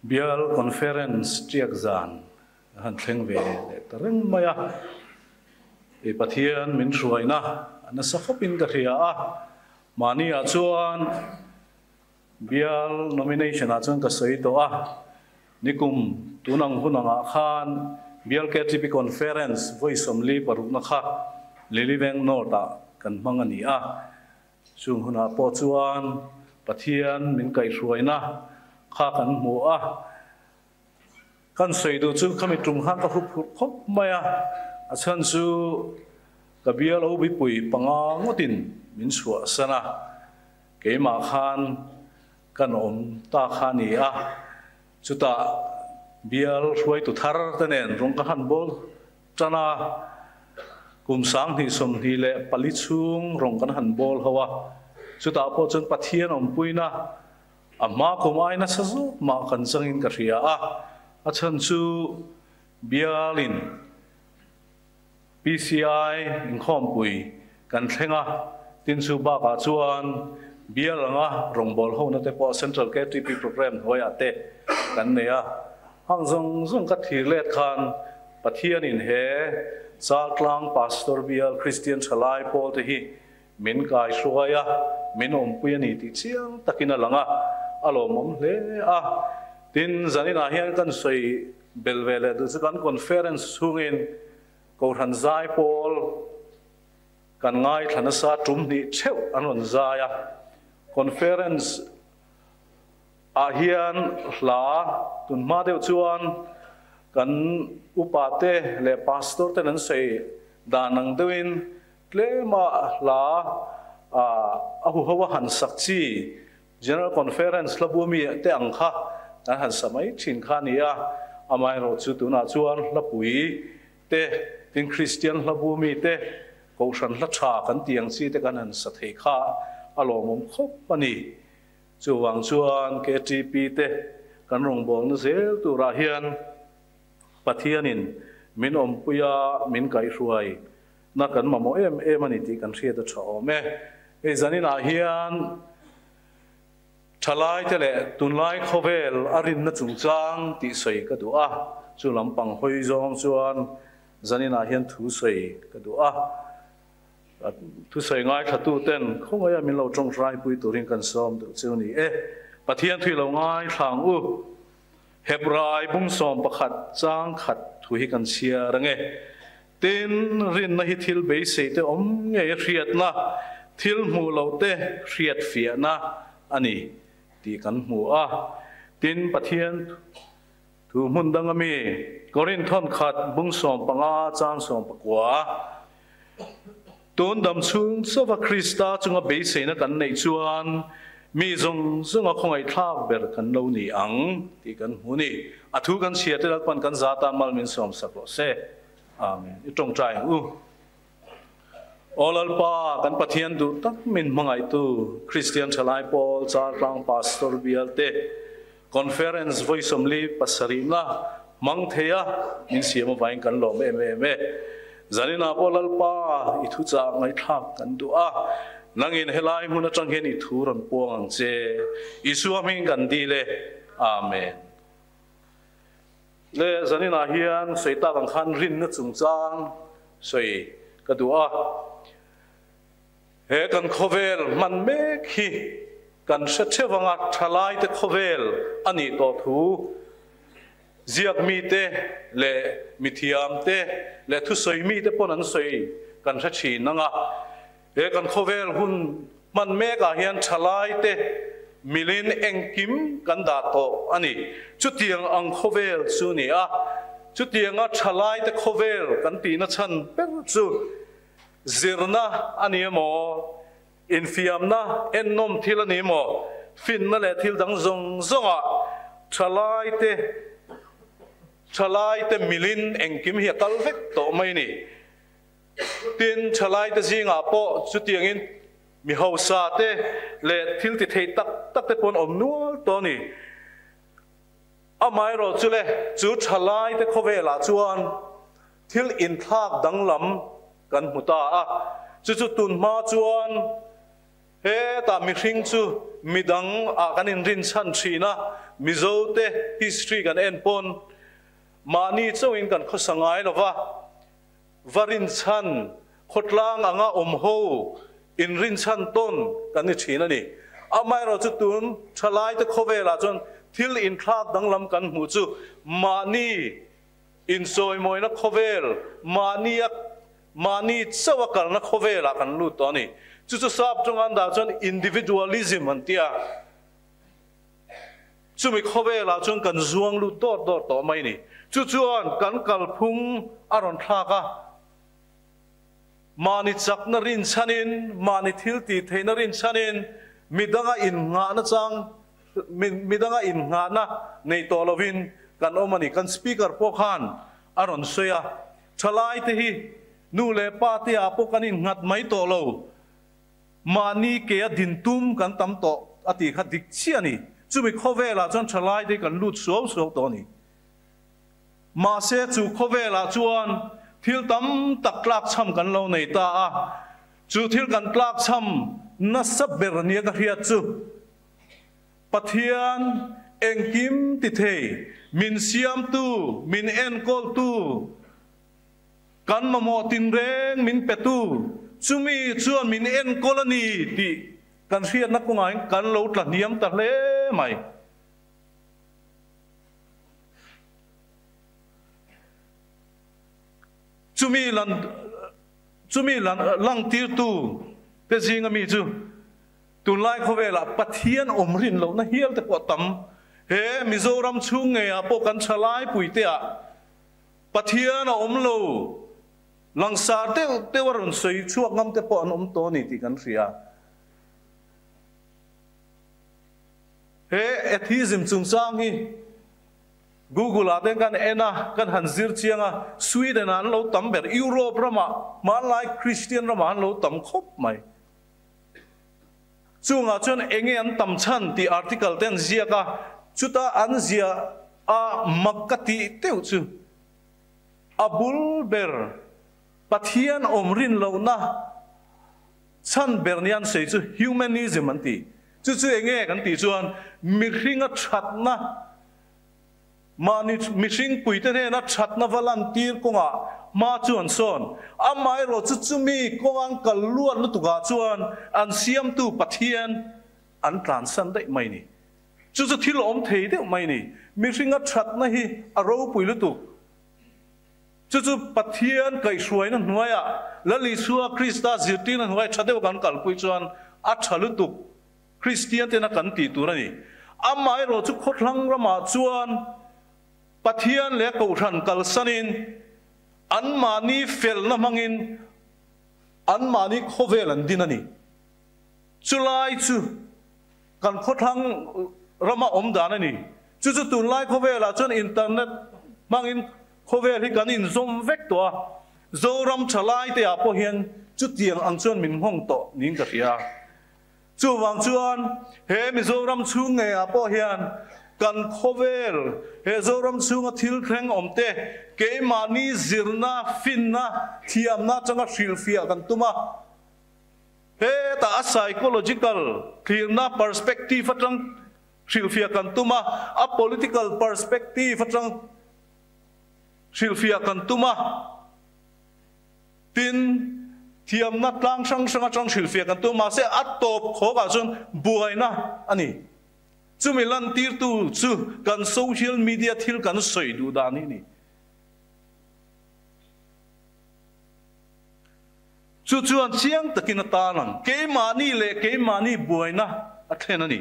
Bial Conference tiak zan han thleng ve leh ta reng mai a, i Pathian min hruaina a nasa khawpin ka hria a, mahni ah chuan Bial nomination ah chuan ka sawi tawh a, nikum tun ang hun angah khan Bial KTP Conference vawi 46na kha Liliveng North ah kan hmang a ni a, Chung hunah pawh chuan Pathian min kaihhruaina kha kan hmu a, kan sawi duh chu khami tum khan ka hup hurh khawp mai a, a chhan chu ka bial lo mipui panga ngawtin min chhuahsan a, keimah khan kan awm ta kha a ni a, chutah bial hruaitu thar te nen rawng ka han bawl Tan a, kum 2024 chhung rawng kan han bawl ho a, chutah pawh chuan Pathian awmpuina a hma kum ai nasa zawk mah kan changin ka hria a, a chhan chu Bialin PCI inkhawmpui kan thleng a, tin chu bakah chuan Bial anga rawngbâwl hona te pawh Central KTP Programme hnuaiah te kan nei a, hang zawng zawng ka thlir let khan Pathianin he Chaltlang Pastor Bial Kristian Thalai pawl te hi min kaihruai a, min awmpui a ni tih chiang takin a lang a, a lawmawm hle a. Tin, zaninah hian kan sawi bel ve leh duh chu kan conference chhungin Kohhran zai pawl kan ngaithla nasa tum hnih theuh an rawn zai a, conference ah hian hla tun hma deuh chuan kan upa te leh pastor ten an sawi dan ang deuhin tlema hla a huho a han sak chi General Conference hla bu mi te ang kha kan han sa mai thin kha a ni a, amaherawhchu tunah chuan hlapui te, tin Kristian hla bu mi te, Kohhran hla tha kan tih ang chi te kan han sa thei kha a lawmawm khawp a ni. Chuvang chuan KTP te kan rawngbawlna zel turah hian Pathianin min awmpui a, min kaihhruai na kan mamawh em em a ni tih kan hriat a tha awm e. Hei zaninah hian Thalaite leh tunlai khawvel a rinna chungchang tih sawi ka duh a, chu lampang hawi zawng chuan zaninah hian thu sawi ka duh a. Thusawi ngaithlatuten khawngaia min lo tawngtaipui turin kan sawm duh chu ni e. Pathian thui lo ngaithla ang u. Hebrai bung 11 chang khat thu hi kan chhiar ang e. Tin, rinna hi thil beisei te awm ngei a hriatna, thil hmuh loh te hriat fiahna a ni tih kan hmu a. Tin, Pathian thu hmun dang ami Korinth thawn khat bung 15 chang 19, Tun dam chhung chauha Krista chunga beiseina kan neih chuan mi zawng zawnga khawngaihthlak ber kan lo ni ang tih kan hmu ni. A thu kan chhiar te Lalpan kan za tan mal min sawmsak rawh se. Amen. I tawngtai ang u. Aw Lalpa, kan Pathian duh tak min hmangaihtu Kristian Thalai Pawl Chaltlang Pastor Bialte Conference vawi 47na hmang thei a, min siam avangin kan lawm em em e. Zaninah pawh Lalpa i thuchah ngaihthlak kan duh a, nangin helai hmun atang hian i thu rawn puang ang che. Isua hming kan dil e. Amen. Le zaninah hian sawi tak ang khan rinna chungchang sawi ka duh a. He kan khawvel hman mek hi kan hre theuh anga thalaite khawvel a nih tawh thu ziak mite leh mithiam te leh thusawi mite pawn an sawi kan hre thin anga he kan khawvel hun hman mekah hian thalaite milin engkim kan dah tawh a ni. Chutiang ang khawvel chu ni a, chutianga thalaite khawvel kan tihna chhan ber chu Zirna a ni emaw, infiamna ennawm thil a ni emaw, finna leh thil dang zawng zawngah thalaite thalaite milin engkim hi a kal vek tawh mai a ni. Tin, thalaite zingah pawh chutiangin mi hausa te leh thil ti thei tak tak te pawh an awm nual tawh a ni. Amaherawh chu le, chu thalaite khawvelah chuan Thil inthlak danglam kan hmu ta a, chu chu tun hma chuan Hetah mihring chu midang ah kan inrin chhan thin a, Mizo te history kan en pawn mahni chauhin kan khawsa ngai lova, va rinchhan khawtlang anga awm ho inrinchhan tawn kan ni thin a ni. Amaherawhchu tun thalaite khawvelah chuan thil inthlak danglam kan hmuh chu mahni Insawimawina khawvel, mahnia mahni chauh a kalna khawvelah kan lut tawh a ni. Chu chu sap chunga an dah chuan individualism an ti a. Chumi khawvelah chuan kan zuang lut dawt dawt tawh mai a ni. Chu chuan kan kalphung a rawn thlak a. Mahni chakna rinchhanin, mahni thil tih theihna rinchhanin midanga innghahna chang Midanga innghahna nei tawh lovin kan awm a ni. Kan Speaker pawh khan a rawn sawi a, thalaite hi nu leh pa te ah pawh kan innghat mai tawh lo, mahni ke a din tum kan tam tawh a tih kha dik chiah a ni. Chumi khawvelah chuan thalaite hi kan lut suau suau tawh a ni. Mahse chu khawvelah chuan thil tam tak tlakchham kan lo nei ta a, chu thil kan tlakchham nasa ber nia ka hriat chu, Pathian engkim ti thei, min siamtu, min enkawltu, kan mamawh tinreng min petu, chumi chuan min enkawl a ni tih kan hriatna kawngah hian kan lo tla hniam ta hle mai. Chumi lan chumi lan langtirtu te zinga mi chu Tunlai khawvelah Pathian awm rin lohna hial te pawh a tam. He Mizoram chhung ngeiah pawh kan tha laipuiteah Pathian a awm lo, langsar deuh deuh a rawn sawi chhuak ngam te pawh an awm tawh a ni tih kan hria. He atheism chungchang hi Google ah ten kan en a, kan han zir chiang a, Sweden ah an lo tam ber, Europe ramah, hmanlai Christian ramah an lo tam khawp mai. Chungah chuan enge an tam chhan tih article te an ziak a, chuta an ziah a mak ka tih deuh chu a bul ber Pathian awm rin lohna chhan ber nia an sawi chu humanism an ti. Chu chu enge kan tih chuan mihringa thatna Mahni mihring puite hnena thatna va lantir kawngah hma chu an sawn. Amaherawh chu chumi kawng an kal luat lutukah chuan an siamtu Pathian an tlansan daih mai ni. Chu chu thil awm thei deuh mai ni. Mihringa thatna hi a ropui lutuk. Chu chu Pathian kaihhruaina hnuaiah Lal Isua Krista zirtirna hnuaia tha deuh kan kalpui chuan a tha lutuk. Kristian tena kan tih tur a ni. Amaherawh chu khawthlang ramah chuan Pathian leh Kohhran kalsanin anmahni felna hmangin anmahni khawvel an din a ni. Chulai chu kan khawthlang rama awm dan a ni. Chu chu tunlai khawvelah chuan internet hmangin khawvel hi kan inzawm vek tawh a. Zoram thalai te ah pawh hian chutiang ang chuan min nghawng tawh niin ka hria. Chuvang chuan he Mizoram chhung ngeiah pawh hian kan khawvel he Zoram chhunga thil thleng awm te keimahni zirna, finna, thiamna atanga hrilhfiah kan tum a. Hetah a psychological thlirna perspective atang hrilhfiah kan tum a, a political perspective atang hrilhfiah kan tum a. Tin, thiamna tlang hrang hrang atang hrilhfiah kan tum, mahse a tawp khawkah chuan buaina a ni. Chumi lantirtu chu kan social media thil kan sawi duh dan hi a ni. Chu chuan chiang takin a tan ang, keimahni leh keimahni buaina a thlen a ni.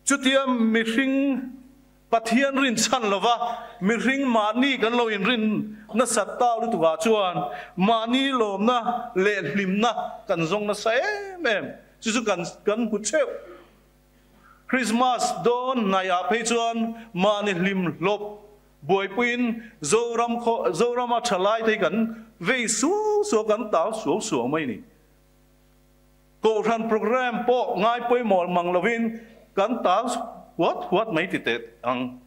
Chutia mihring Pathian rinchhan lova mihring mahni kan lo inrin nasat ta lutukah chuan mahni lawmna leh hlimna kan zawng nasa em em. Chu chu kan kan hmu theuh. Christmas dawn hnaihah phei chuan mahni hlim hlawp buaipuiin Zoram khaw Zorama thalai te hi kan vei suau suau kan tal suau suau mai a ni. Kohhran programme pawh ngai pawimawh mang lovin kan tal huat huat mai ti teh ang.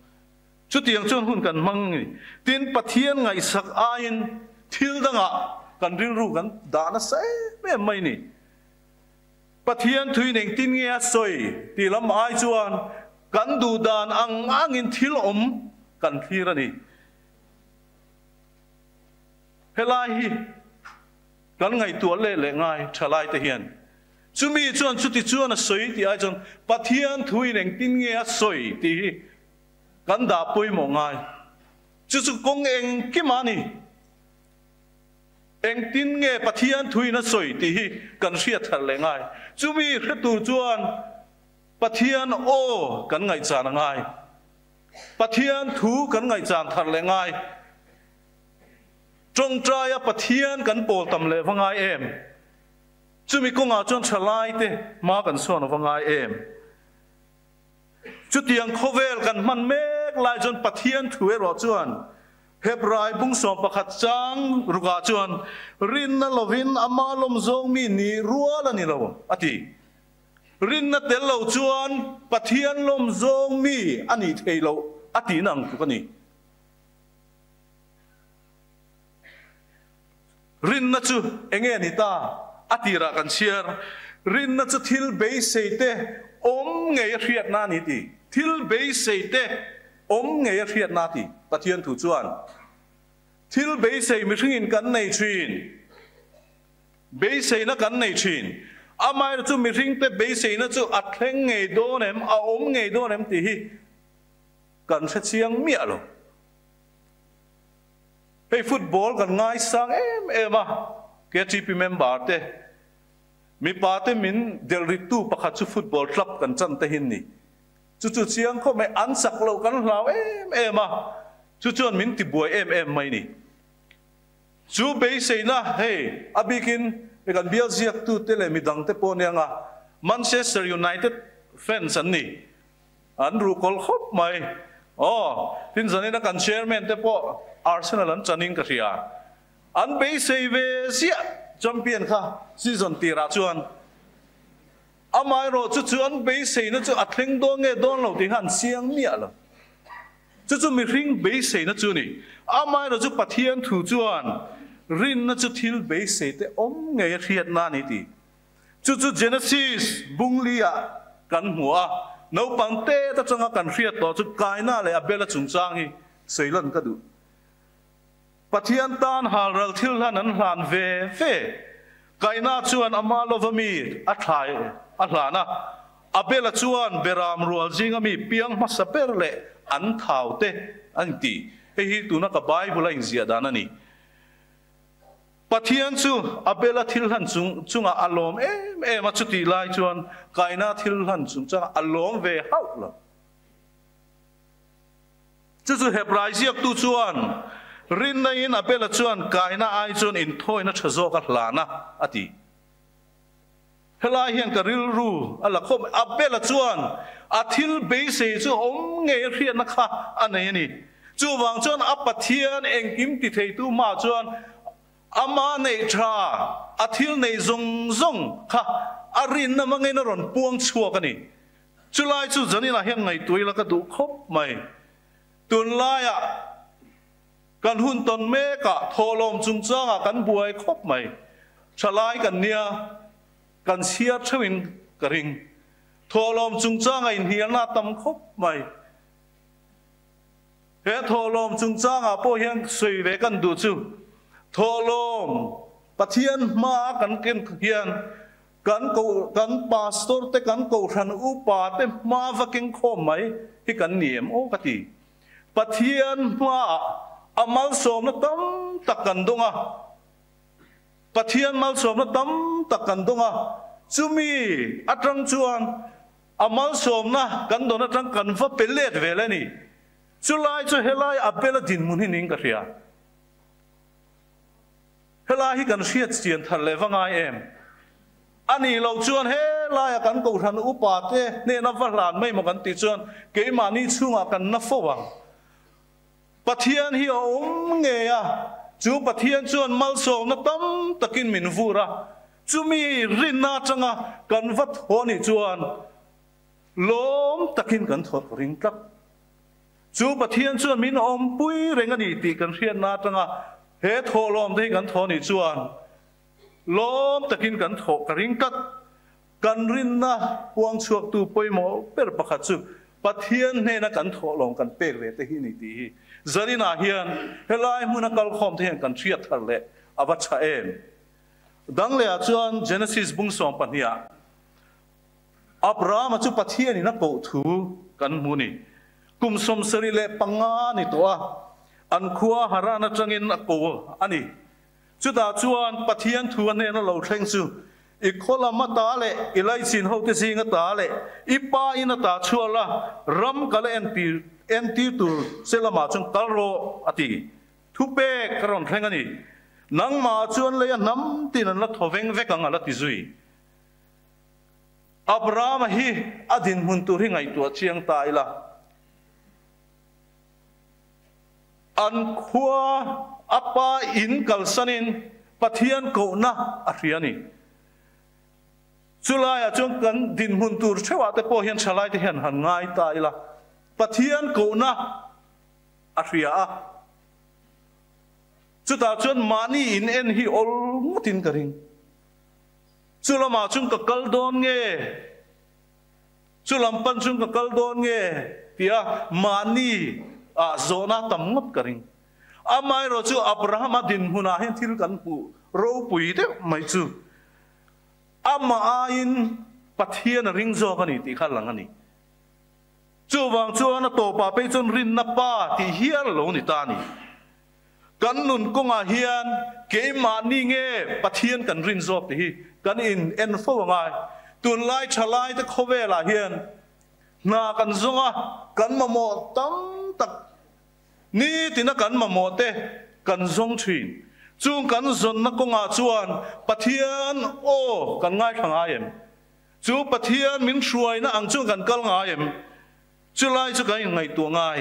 Chutiang chuan hun kan hmang ni. Tin, Pathian ngaihsak aiin thil dangah kan rilru kan dah nasa em em mai ni. Pathian thuin engtin nge a sawi tih lam ai chuan kan duh dan ang angin thil awm kan thlir a ni. Helai hi kan ngaihtuah leh leh ngai thalai te hian chumi chuan chuti chuan a sawi tih ai chuan Pathian thuin engtin nge a sawi tih hi kan dah pawimawh ngai. Chu chu kawng engkim a ni. Engtin nge Pathian thuin a sawi tih hi kan hriat thar leh ngai. Chumi hre tur chuan Pathian aw kan ngaihchan a ngai. Pathian thu kan ngaihchan thar leh ngai. Tawngtaia Pathian kan pawl tam leh va ngai em? Chumi kawngah chuan thalaite hma kan sawn a va ngai em? Chutiang khawvel kan hman mek lai chuan Pathian thu erawh chuan Hebrai bung 11 chang rukah chuan rinna lovin ama lawm zawng mi nih rual a ni lo a ti. Rinna tel lo chuan Pathian lawm zawng mi a nih thei loh a tihna ang tluk a ni. Rinna chu enge ni ta? A tirah kan chhiar. Rinna chu thil beisei te awm ngei a hriatna a ni ti. Thil beisei te awm ngei a hriatna a ti. Pathian thu chuan thil beisei mihringin kan nei thin. Beiseina kan nei thin. Amaherawhchu chu mihringte beiseina chu a thleng ngei dawn em, a awm ngei dawn em tih hi kan hre chiang miah lo. Hei football kan ngaisang em em a, KTP member te, mipa te min delh rittu pakhat chu football club kan chan te hin ni. Chu chu chiang khawp mai, an chak loh kan hlau em em a, chu chuan min ti buai em em mai ni. Chu beiseina hei a bikin kan bial ziaktu te leh midang te pawh nia nga Manchester United fans an ni. An ruhkawl khawp mai. Aw, tin zanina kan chairman te pawh Arsenal an chanin ka hria. An beisei ve ziah champion kha season tirah chuan. Amaherawh chu chu an beiseina chu a thleng dawn nge dawn lo tih kha an chiang miah lo. Chu chu mihring beiseina chu a ni. Amaherawh chu Pathian thu chuan rinna chu thil beisei te awm ngei a hriatna a ni tih. Chu chu Genesis bungli-ah kan hmu a, naupang tet atanga kan hriat tawh chu Kaina leh Abela chungchang hi sawi lan ka duh. Pathian tan halral thil hlan an hlan ve ve. Kaina chuan ama lova mi a thlai a hlan a, Abela chuan Beram rual zinga mi piang hmasa ber leh an thau te a inti. Hei hi tuna ka Bible a inziah dan a ni. Pathian chu Abela thil hlan chung chungah a lawm em em a, chutih lai chuan Kaina thil hlan chung chungah a lawm ve hauh lo. Chu chu Hebrai ziaktu chuan, Rinna-in Abela chuan Kaina ai chuan inthawina tha zawk a hlan a, a ti. Helai hian ka rilru a la khawp mai. Abela chuan a thil beisei chu awm ngei a hriatna kha a nei a ni. Chuvang chuan a Pathian engkim ti theitu hmaah chuan ama neih tha, a thil neih zawng zawng kha a rinna hmangin a rawn puang chhuak a ni. Chulai chu zaninah hian ngaihtuah ila ka duh khawp mai. Tunlaiah Kan hun tawn mekah thawhlawm chungchangah kan buai khawp mai. Thalai kan nia, kan chhiar theuhin ka ring. Thawhlawm chungchangah inhnialna a tam khawp mai. He thawhlawm chungchangah pawh hian sawi ve kan duh chu, thawhlawm Pathian hmaa kan ken hian kan ko kan pastor te kan kohhran upa te hma va keng khawm mai hi kan ni em aw ka ti. Pathian hmaah a malsawmna tam tak kan dawng a, Pathian malsawmna tam tak kan dawng a, chumi atang chuan a malsawmna kan dawn atang kan va pe let vel a ni. Chulai chu helai Abel-a dinhmun hi niin ka hria. Helai hi kan hriat chian thar leh va ngai em? A nih loh chuan helaia kan kohhran upa te hnena va hlan mai maw kan tih chuan keimahni chhungah kan na fo ang. Pathian hi a awm ngei a, chu Pathian chuan malsawmna tam takin min vur a, chumi rinna atanga kan va thaw nih chuan lawm takin kan thaw ring tlat. Chu Pathian chuan min awmpui reng a ni tih kan hriatna atanga he thawhlawm te hi kan thaw nih chuan lawm takin kan thawh ka ring tlat. Kan rinna puang chhuaktu pawimawh ber pakhat chu Pathian hnena kan thawhlawm kan pek ve te hi ni tih hi zaninah hian helai hmuna kalkhawm te hian kan hriat thar leh a va tha em. Dang lehah chuan Genesis bung sawmpahniha Abrahama chu Pathianin a koh thu kan hmu ni. Kum 75 ni tawh a, an khua Haran atangin a ko a ni. Chutah chuan Pathian thu a hnena lo thleng chu, I khaw lam ata leh i laichin hote zing ata leh i pa in ata chhuah la, ram ka la entir entir tur che lamah chuan kal rawh, a ti. Thupek ka rawn thleng a ni. Nangmah chuan lei a hnam tin an la thaw veng vek ang a la ti zui. Abrahama hi a dinhmun tur hi ngaihtuah chiang ta ila. An khua a pa in kalsanin Pathian kohna a hria a ni. Chulaiah chuan kan dinhmun tur theuhah te pawh hian thalaite hian han ngai ta ila, Pathian kohna a hria a. Chutah chuan mahni in en hi awl ngawtin ka ring. Chu lamah chuan ka kal dawn nge? Chu lam pan chuan ka kal dawn nge? Tia mahni ah zawhna tam ngawt ka ring. Amaherawh chu Abrahama dinhmunah hian thil kan hmuh ropui deuh mai chu amah aiin Pathian a ring zawk a ni tih kha lang a ni. Chuvang chuan a tawpah phei chuan rinna pa tih hial lo ni ta a ni. Kan nun kawngah hian keimahni nge Pathian kan rin zawk tih hi kan in en fo a ngai. Tunlai thalaite khawvelah hian hna kan zawng a, kan mamawh tam tak nitina kan mamawh te kan zawng thin. Chung kan zawnna kawngah chuan Pathian aw kan ngaithla ngai em? Chu Pathian min hruaina ang chuan kan kal ngai em? Chulai chu kan inngaihtuah ngai.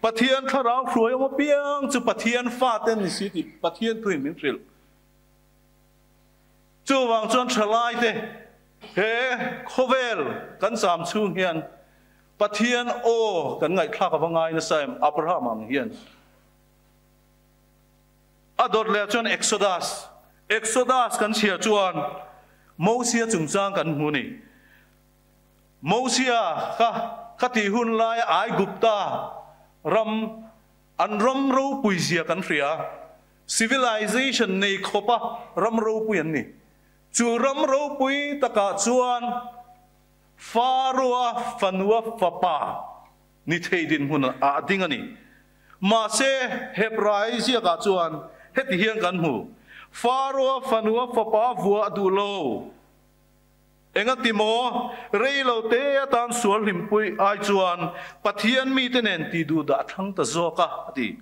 Pathian thlarau hruai awm apiang chu Pathian fate an ni si tih Pathian thuin min hrilh. Chuvang chuan thalaite he khawvel kan cham chhung hian Pathian aw kan ngaihthlak ava ngai nasa em Abraham ang hian. A dawt leh chuan Exodus. Exodus kan chhiar chuan Mosia chungchang kan hmu ni. Mosia kha kha tih hun laia Aigupta ram an ram ropui zia kan hria. Civilization nei khawpa ram ropui an ni. Chu ram ropui takah chuan Faroa fanua fapa ni thei dinhmun ah ding a ni. Mahse, Hebrai ziakah chuan heti hian kan hmu, Faroa fanua fapa vuah duh lo. Engati maw? Rei lo te atan sual hlimpui ai chuan Pathian mite nen ti duh dah thlang ta zawk a, a ti.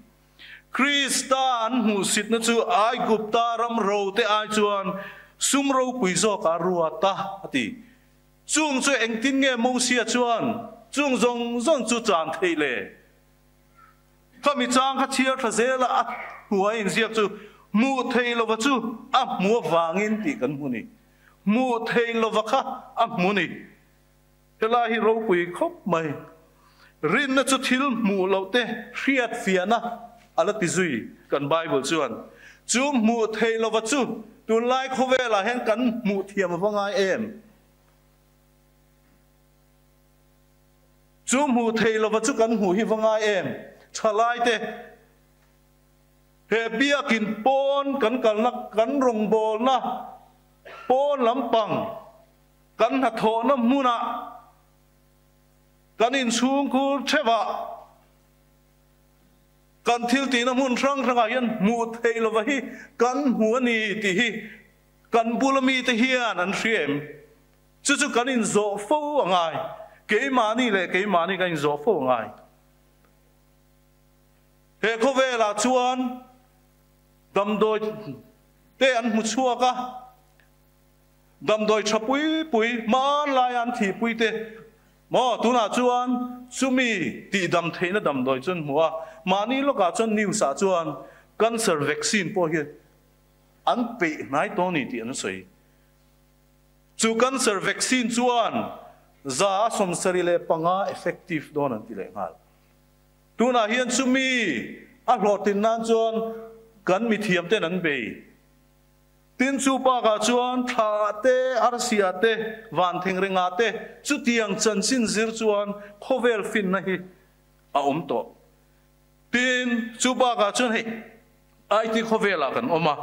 Krista an hmuhsitna chu Aigupta ram ro te ai chuan sum ropui zawkah a ruat a, a ti. Chung chu engtin nge Mosia chuan chung zawng zawng chu chan theih le? Ka mi chang kha chhiar tha zela a hnuai inziak chu hmuh theih lova chu a hmu avangin tih kan hmu ni. Hmuh theih lova kha a hmu ni. Helai hi ropui khawp mai. Rinna chu thil hmuh loh te hriat fiahna a la ti zui kan Bible chuan. Chu hmuh theih lova chu tunlai khawvelah hian kan hmuh thiam ava ngai em? Chu hmuh theih lova chu kan hmuh hi va ngai em? Thalai te. He biakin pawn kan kalna, kan rawngbawlna pawn lampang, kan hnathawhna hmunah, kan inchhungkhur theuhah, kan thil tihna hmun hrang hrangah hian hmuh theih lova hi kan hmu a ni tih hi kan bula mite hian an hria em? Chu chu kan inzawh fo a ngai. Keimahni leh keimahni kan inzawh fo a ngai. He khawvelah chuan damdawi te an hmu chhuak a, damdawi tha pui pui hmanlaia an thihpui te maw tunah chuan chumi tihdam theihna damdawi chu an hmu a, mahni lawkah chuan news ah chuan cancer vaccine pawh hi an peih hnai tawh a ni tih an sawi. Chu cancer vaccine chuan 75% effective dawn an ti leh nghal. Tunah hian chumi a hlawhtlin nan chuan kan mithiam ten an bei. Tin chu bakah chuan thla te, arsia te, van thingrengah te chutiang chanchin zir chuan khawvel finna hi a awm tawh. Tin chu bakah chuan hei IT khawvelah kan awm a,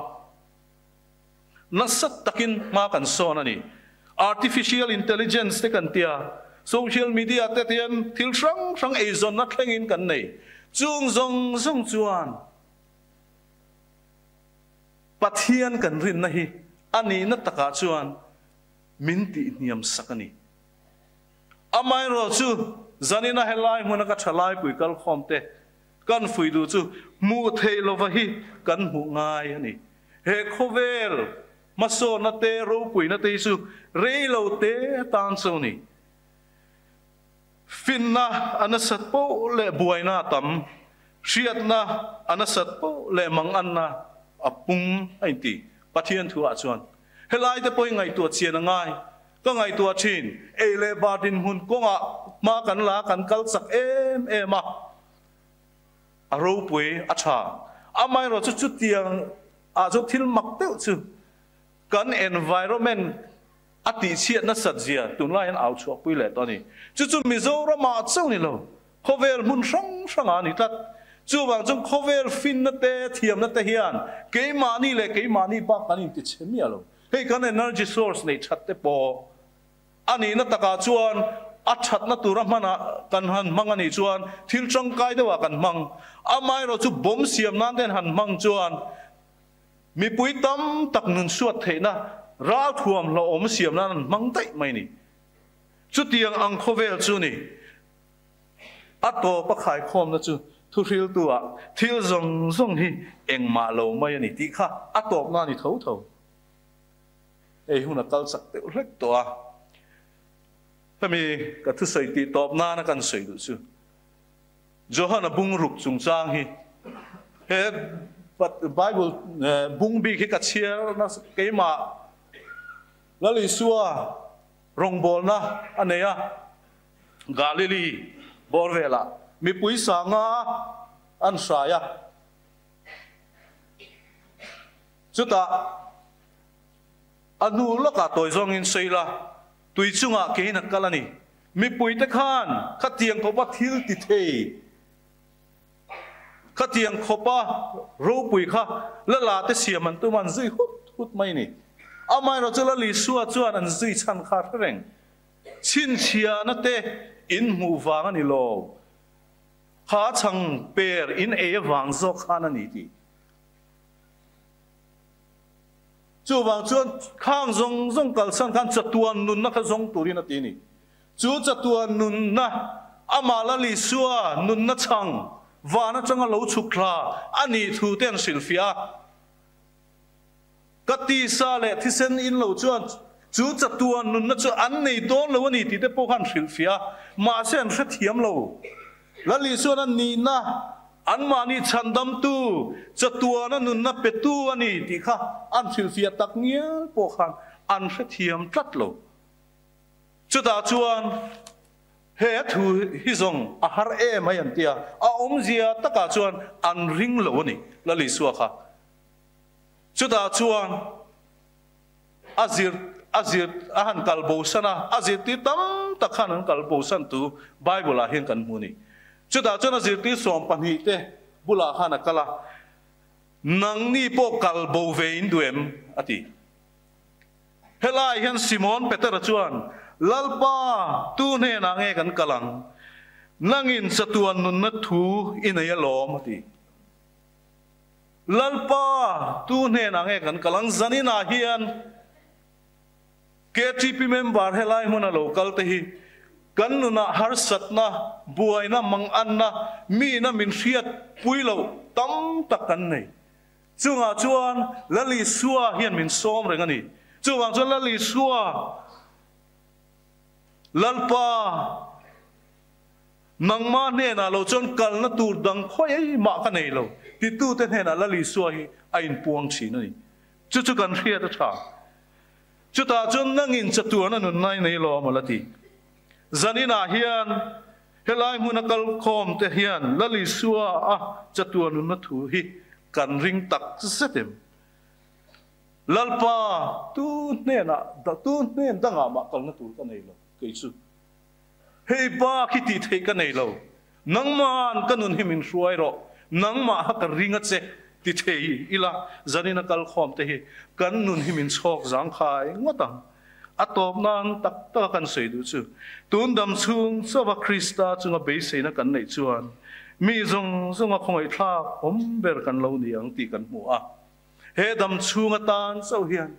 nasa takin hma kan sawn a ni. Artificial intelligence te kan tia, social media te hian thil hrang hrang eizawnna thlengin kan nei. Chung zawng zawng chuan Pathian kan rinna hi a nihna takah chuan min tihhniam sak a ni. Amaherawhchu, zanina helai hmuna ka thalaipui kalkhawmte kan fuih duh chu hmuh theih lova hi kan hmuh ngai a ni. He khawvel hmasawnna te, ropuina te hi chu rei lo te tan chu a ni. Finna a nasat poh leh buaina a tam, hriatna a nasat poh leh manganna a pung a inti. Pathian thuah chuan helai te pawhin ngaihtuah chian a ngai. Ka ngaihtuah thin, ei leh bar dinhmun kawngah hma kan la kan kal chak em em a, a ropui a tha. Amaherawhchu chu chutiang ah chu thil mak deuh chu kan environment a tihchhiat nasat zia tunlai hian au chhuahpui leh tawh a ni. Chu chu Mizoramah chauh ni lo, khawvel hmun hrang hrangah a ni tlat. Chuvang chuan khawvel finna te, thiamna te hian keimahni leh keimahni bak kan intichhe miah lo. Hei kan energy source neih that te pawh a nihna takah chuan a thatna tura hmanah kan han hmang a nih chuan thil tangkai deuhah kan hmang. Amaherawhchu bomb siam nan te han hmang chuan Mipui tam tak nun suat theihna ralthuam hlauhawm siam nan an hmang daih mai ni. Chutiang ang khawvel chu ni. A tawp a khaikhawmna chu thuhriltu ah thil zawng zawng hi engmah lo mai a ni tih kha a tawpna a ni tho tho. Hei hun a kal chak deuh hlek tawh a. Hemi ka thusawi tih tawp nana kan sawi duh chu. Johana bungruk chungchang hi he Bible bung bik hi ka chhiar nasa keimah Lal Isua rawngbawlna a nei a, Galili bawr velah mipui sanga an hrai a, chutah a hnu lawkah tawi zawngin sawi la, tui chungah keiin a kal a ni. Mipuite khan khatiang khawpa thil ti thei, khatiang khawpa ropui kha la la te siam an tum a, an zui hut hut mai a ni. Amaherawh chu Lal Isua chuan an zui chhan kha hre reng. Chhinchhiahna te in hmuh vang a ni lo, kha chhang per in ei avang zawk khan a ni tih. Chuvang chuan khang zawng zawng kalsan khan chatuan nunna kha zawng turin a ti a ni. Chu chatuan nunna, amah Lal Isua nunna chhang van atanga lo chhuk thla a nih thu te an hrilhfiah a. Ka tisa leh thisen in lo chuan chu chatuan nunna chu an nei dawn lo a ni tih te pawh kha an hrilhfiah a, mahse an hrethiam lo. Lal Isuan a nihna Anmahni chhandamtu, chatuana nunna petu a ni tih kha an hrilhfiah tak ngial pawh khan an hrethiam tlat lo. Chutah chuan he thu hi zawng a har em ai an ti a, a awmzia takah chuan an ring lo a ni, Lal Isua kha. Chutah chuan a zir a zir a han kal bosan a, a zirtir tam tak khan an kal bosan tu Bible ah hian kan hmu a ni. Chutah chuan a zirtir 12 te bulah khan a kal a, Nangni pawh kal bo ve in duh em? a ti. Helai hian Simon Petera chuan, Lalpa, tu hnenah nge kan kal ang? Nangin chatuan nunna thu i nei alawm, a ti. Lalpa, tu hnenah nge kan kal ang? Zaninah hian KTP member helai hmuna lo kal te hi kan nunah harsatna, buaina, manganna, mina min hriat pui loh tam tak kan nei. Chungah chuan Lal Isua hian min sawm reng a ni. Chuvang chuan Lal Isua, Lalpa, Nangmah hnenah lo chuan kalna tur dang khawi mah ka nei lo, titute hnenah Lal Isua hi a inpuang thin a ni. Chu chu kan hriat a tha. Chutah chuan nangin chatuan a nun nai nei lo a maw la ti. Zaninah hian helai hmuna kalkhawm te hian Lal Isua a chatuan nunna thu hi kan ring tak zet em? Lalpa, tu hnenah, tu hnen dangah mah kalna tur ka nei lo, kei chu. Hei bak hi tih theih ka nei lo. Nangma'n ka nun hi min hruai rawh, nangmah kha ka ring a che ti thei ila, zanin a kalkhawm te hi kan nun hi min chhawk zangkhai ngawt ang. A tawp nan tak taka kan sawi duh chu, tun dam chhung chauha Krista chunga beiseina kan neih chuan mi zawng zawnga khawngaihthlak awm ber kan lo ni ang tih kan hmu a. He dam chhung atan chauh hian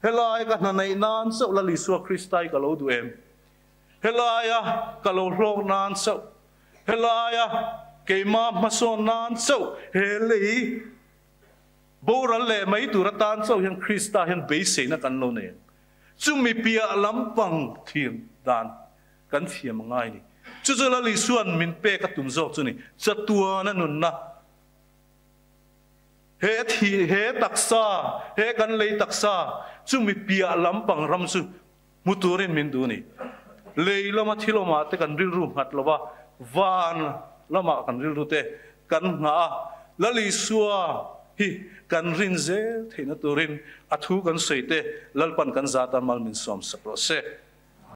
helai ka hna neih nan chauh Lal Isua Krista hi ka lo duh em? Helaia ka lo hlawk nan chauh, helaia keimah hmasawn nan chauh he lei Boral leh mai tur atan chauh hian Krista hian beiseina kan lo nei ang. Chumi piah lampang thiam dan kan thiam a ngai ni. Chu chu Lal Isua'n min pek a tum zawk chu ni, chatuana nunna, he thi, he taksa, he kan lei taksa, chumi piah lampang ram chu hmu turin min duh ni. Lei lama thil awmah te kan rilru nghat lo va, van lamah kan rilru te kan nghah a, Lal Isua hi kan rin zel theihna turin a thu kan sawi te Lalpan kan zat a mal min sawm sak rawh se.